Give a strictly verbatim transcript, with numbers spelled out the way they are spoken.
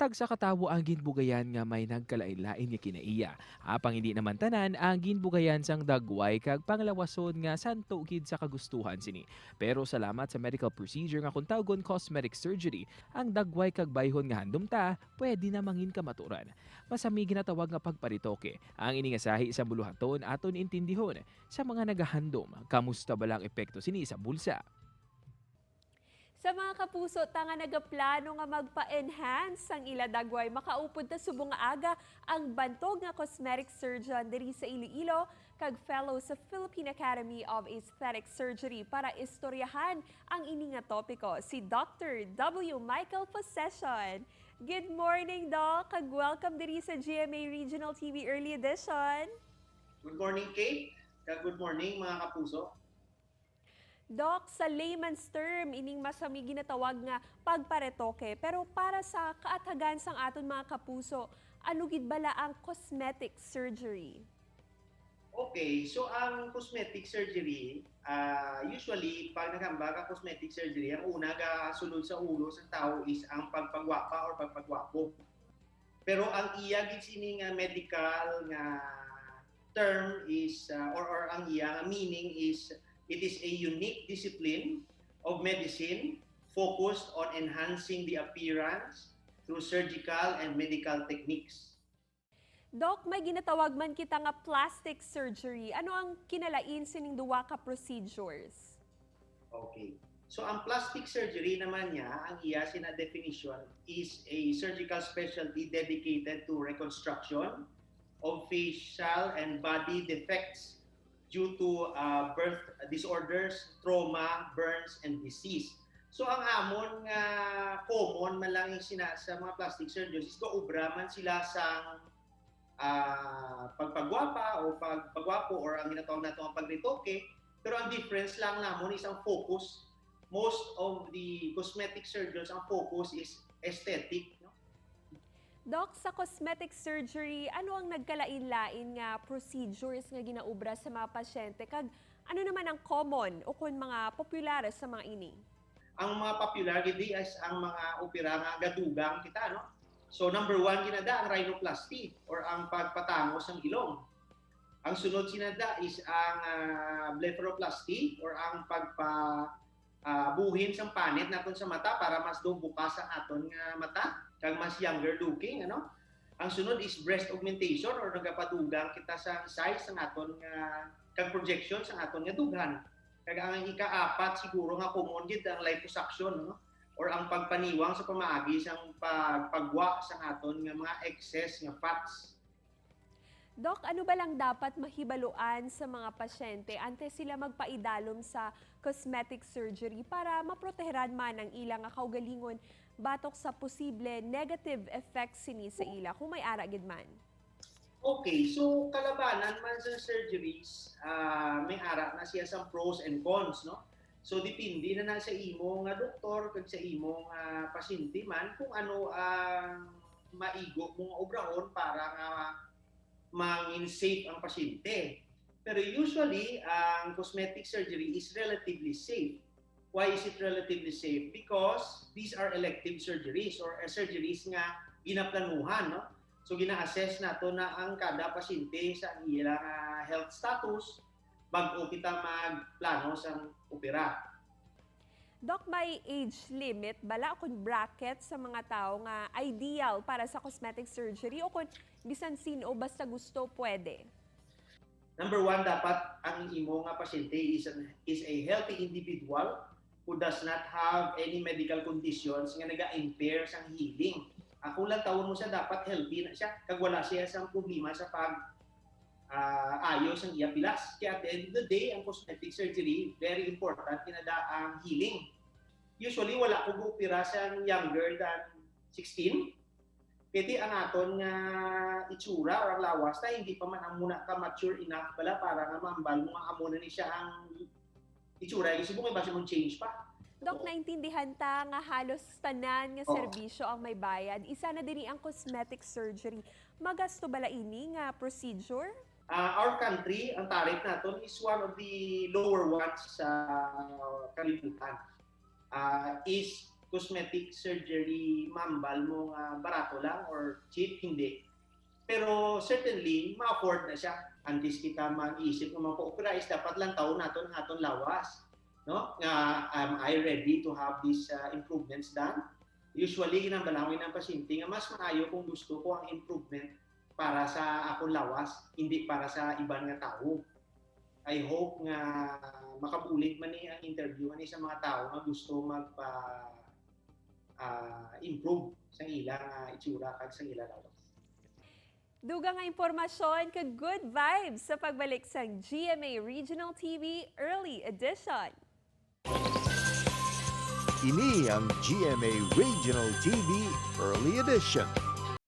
Tagsa ka tawo ang ginbugayan nga may nagkalain-lain nga kinaiya. Apang hindi naman tanan ang ginbugayan sang dagway kag panglawason nga santo gid sa kagustuhan sini. Pero salamat sa medical procedure nga kung tawgon cosmetic surgery, ang dagway kag bayhon nga handumta pwede na mangin kamaturan. Masami ginatawag nga pagparetoke. Ang ini nga sahi sa buluhaton aton intindihon sa mga nagahandom. Kamusta bala ang epekto sini sa bulsa? Sa mga kapuso ta nga nagaplano nga magpa-enhance sang ila dagway, makaupod ta subong nga aga ang bantog nga cosmetic surgeon diri sa Iloilo kag fellow sa Philippine Academy of Aesthetic Surgery para istoryahan ang ini nga topiko, si Doctor W. Michael Possession. Good morning, Doc, kag welcome diri sa G M A Regional T V Early Edition. Good morning, Kate, kag good morning, mga kapuso. Doc, sa layman's term, ining masami ginatawag nga pagparetoke. Pero para sa kaathagan sang aton mga kapuso, ano gid bala ang cosmetic surgery? Okay, so ang cosmetic surgery, ah, usually, pag naghambal ka cosmetic surgery, ang una gasunod sa ulo sa tawo is ang pagpagwapa or pagpagwapo. Pero ang iya gid sini nga medical nga term is, uh, or, or ang iya nga meaning is, it is a unique discipline of medicine focused on enhancing the appearance through surgical and medical techniques. Doc, may ginatawag man kita nga plastic surgery. Ano ang kinalain sining duwa ka procedures? Okay. So, ang plastic surgery naman niya, ang iya sina definition is a surgical specialty dedicated to reconstruction of facial and body defects due to, uh, birth disorders, trauma, burns, and disease. So, ang amon nga common man lang yung sina-, sa mga plastic surgeons is gaobra man sila sa, ah, pagpagwapa o pagpagwapo or ang ginatawag nato nga pagretoke, pero ang difference lang namon is ang focus. Most of the cosmetic surgeons, ang focus is aesthetic, no? Doc, sa cosmetic surgery, ano ang nagkalain-lain nga procedures nga ginaobra sa mga pasyente, kag ano naman ang common o kon mga popular sa mga ini? Ang mga popular gid is ang mga opera nga gadugang kita, no? So, number one ginada ang rhinoplasty or ang pagpatangos sang ilong. Ang sunod sinada is ang, ah, blepharoplasty or ang pagpa-, ah, buhin sang panit naton sa mata para mas daw bukas ang aton nga mata kag mas younger looking, ano? Ang sunod is breast augmentation or nagapadugang kita sa size sang aton nga, kag projection sang aton nga dughan. Kag ang ikaapat siguro nga common gid ang liposuction, no? Or ang pagpaniwang sa pamaagi sang pagpagwa sang aton nga mga excess nga fats. Doc, ano ba lang dapat mahibaluan sa mga pasyente antes sila magpaidalom sa cosmetic surgery para maproteheran man ang ila nga kaugalingon batok sa posible negative effects sini sa ila, kung may ara gid man? Okay, so kalabanan man sa surgeries, ah, may ara na siya sa pros and cons, no? So, depende na na sa imo nga doktor kag sa imo nga pasyente man kung ano ang maigo mo nga obrahon para nga mangin safe ang pasyente. Pero usually, ang cosmetic surgery is relatively safe. Why is it relatively safe? Because these are elective surgeries or, uh, surgeries nga ginaplanuhan, no? So, gina-assess nato na ang kada pasyente sa iyang, ah, health status bag-o kita magplano sang opera. Doc, may age limit bala o kon bracket sa mga tawo nga ideal para sa cosmetic surgery o kon bisan sin-o basta gusto pwede? Number one, dapat ang imo nga pasyente is an, is a healthy individual who does not have any medical conditions nga naga-impair sang healing. Ako lang tawon mo siya, dapat healthy na siya, kag wala siya sang problema sa pag, ah, ayo sang iya pilas. Kaya at the end of the day, ang cosmetic surgery, very important, kinada ang healing. Usually, wala ko guopera sa younger than sixteen. Kaya di ang aton nga itsura or ang lawas ta, hindi pa man ang muna ka mature enough bala para nga maambal mo nga amo na ni siya ang itsura. Gusto mo nga basi mong change pa. Doc, oo, naintindihan ta nga halos tanan nga, oo, serbisyo ang may bayad. Isa na diri ang cosmetic surgery. Magasto bala ini nga procedure? Ah, our country, ang tariff naton is one of the lower ones sa kalibutan. Ah, is cosmetic surgery mambal mo nga barato lang or cheap, hindi. Pero certainly, ma-afford na siya. Antes kita mag-isip nga magpa-operize, dapat lantaw naton ang aton lawas, no? Nga, am I ready to have these, uh, improvements done? Usually, ginambalangoy ng pasyente nga mas maayo kung gusto ko ang improvement para sa akong lawas, hindi para sa iban nga tawo. I hope nga makabulig man ni ang interview ani sa mga tawo nga gusto magpa, ah, improve sa ilang, ah, itsura kag sa ilang lawas. Dugang nga impormasyon kag good vibes sa pagbalik sang G M A Regional T V Early Edition. Ini ang G M A Regional T V Early Edition.